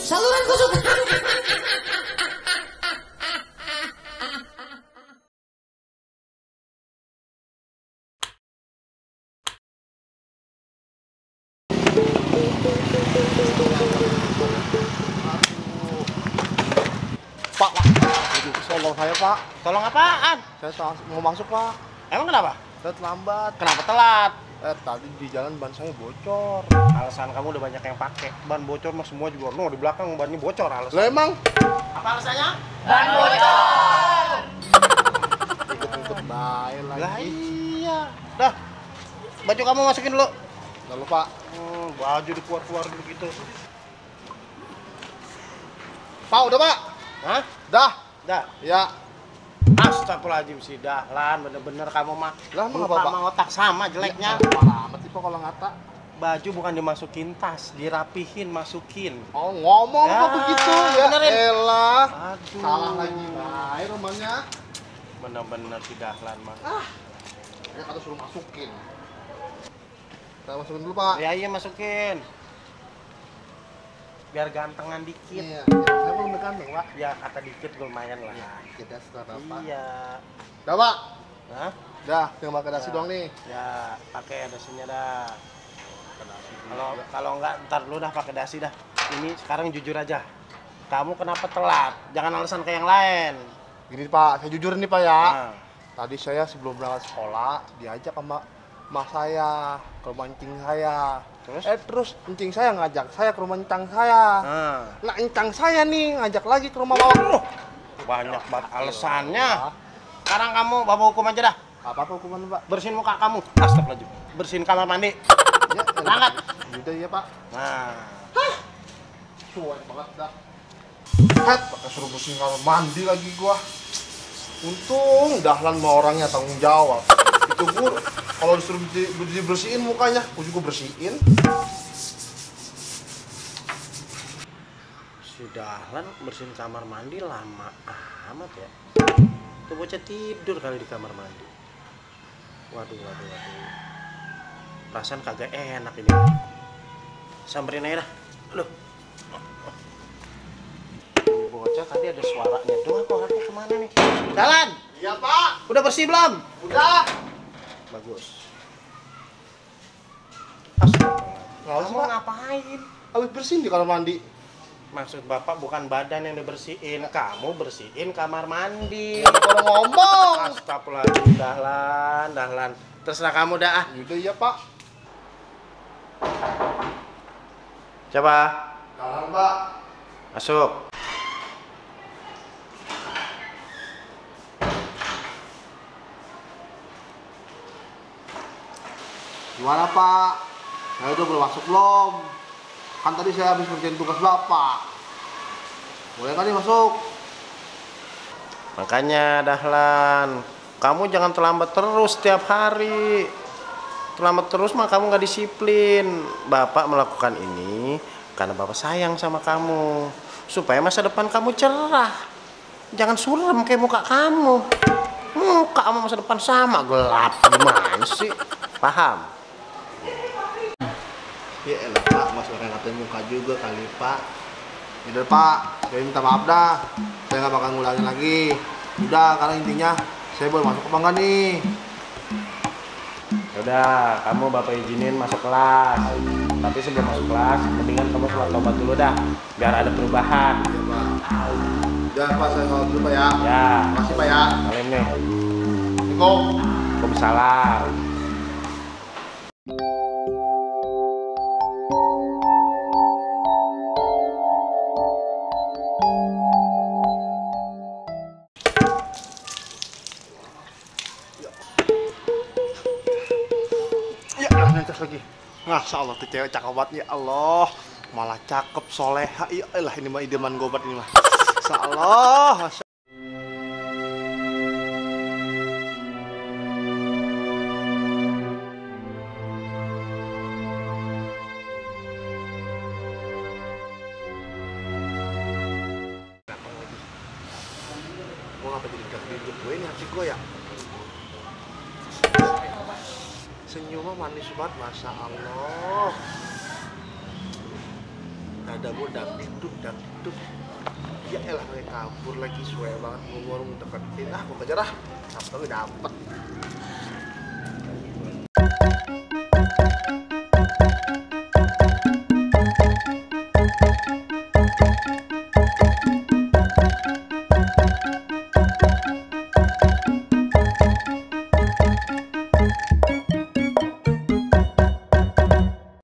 Saluran kusuk. Pak, tolong saya Pak. Tolong apaan? Saya mau masuk Pak. Emang kenapa? Saya terlambat. Kenapa telat? Tadi di jalan ban saya bocor. Alasan kamu udah banyak yang pakai. Ban bocor mah semua juga. No, di belakang bannya bocor alasan. Lah emang? Apa alasannya? Ban bocor. Ikut-ikut baik lagi. Lah iya. Dah. Baju kamu masukin dulu. Nggak lupa. Baju dikeluar-keluar dulu gitu. Pak, udah Pak? Hah? Dah. Dah. Ya. Astagfirullahaladzim sih Dahlan, bener-bener kamu mah. Lah, emang muka apa, Pak? sama otak sama jeleknya. Parah amat sih Pak kalau ngata. Baju bukan dimasukin tas, dirapihin, masukin. Oh, ngomong Ya, kok begitu ya. benerin. Elah. Aduh. Salah lagi baik rumahnya. Bener-bener si Dahlan mah. Ya kata suruh masukin. Saya masukin dulu Pak. Ya iya masukin. Biar gantengan dikit. Iya. Saya belum ganteng Pak. Ya kata dikit lumayan lah. Ya, kita setelah Pak. Iya. Dah Pak. Hah? Dah, tinggal pakai dasi Ya. doang nih. Ya, pakai dasinya dah. Kalau enggak ntar lu dah pakai dasi dah. Ini sekarang jujur aja. Kamu kenapa telat? Jangan alasan kayak yang lain. Gini Pak, saya jujur nih Pak ya. Nah, Tadi saya sebelum berangkat sekolah diajak sama emak saya ke rumah encing saya. terus? Terus encing saya ngajak saya ke rumah encang saya. Nah, Nah encang saya nih ngajak lagi ke rumah mama. banyak banget alasannya. Sekarang kamu bawa hukum aja dah. Apa hukuman Pak? Bersihin muka kamu. Astagfirullahaladzim. Bersihin kamar mandi. Ya, Berangkat. Udah ya Pak. Nah, Cuek banget dah. Pakai suruh bersihin kamar mandi lagi gua. Untung Dahlan sama orangnya tanggung jawab. Itu gua kalau disuruh dibersihin mukanya, gua juga bersihin. si Dahlan bersihin kamar mandi lama amat ya. Tuh bocah tidur kali di kamar mandi. Waduh. Perasaan kagak enak ini. Samperin aja dah. Loh. Bocah tadi ada suaranya doang, kok orangnya kemana nih? Dahlan! Iya Pak. Udah bersih belum? Udah. Bagus. Nggak usah, Kamu Pak. ngapain? Habis bersihin di kamar mandi. Maksud bapak bukan badan yang dibersihin, kamu bersihin kamar mandi. Kalau ngomong. Astagfirullahaladzim, Dahlan. Terserah kamu dah ah. Udah ya Pak. Coba Dahlan Pak. masuk. Gimana Pak? Saya udah boleh masuk belum? Kan tadi saya habis ngerjain tugas Bapak. Boleh kan nih masuk? Makanya Dahlan, kamu jangan terlambat terus setiap hari. Terlambat terus mah kamu nggak disiplin. Bapak melakukan ini karena Bapak sayang sama kamu, supaya masa depan kamu cerah. Jangan suram kayak muka kamu. Muka sama masa depan sama, gelap gimana sih? Paham? Ya elah Pak, mas orang ngatain muka juga kali Pak. Yaudah Pak, saya minta maaf dah. Saya nggak bakal ngulangin lagi. Udah, karena intinya saya boleh masuk apa enggak nih? Udah, kamu Bapak izinin masuk kelas. Tapi sebelum masuk kelas, mendingan kamu sholat tobat dulu dah, biar ada perubahan. Iya Pak. Udah Pak, saya sholat dulu Pak ya. Ya, Makasih Pak ya. salim nih. Assalamualaikum. Waalaikumsalam. Ya, nanti lagi. Masya Allah tuh cewek cakep banget ya Allah. Malah cakep, soleha. Ya elah ini mah idaman gobat ini mah. Masya Allah. Masya Gua ngapa jadi gak hidup gue ini hati gue ya? Senyumnya manis banget, Masya Allah. Dadamu dangdut. Ya elah, kayak kabur lagi, suwe banget. Ngomong deketin, aku kejar ah. Sampai dapet.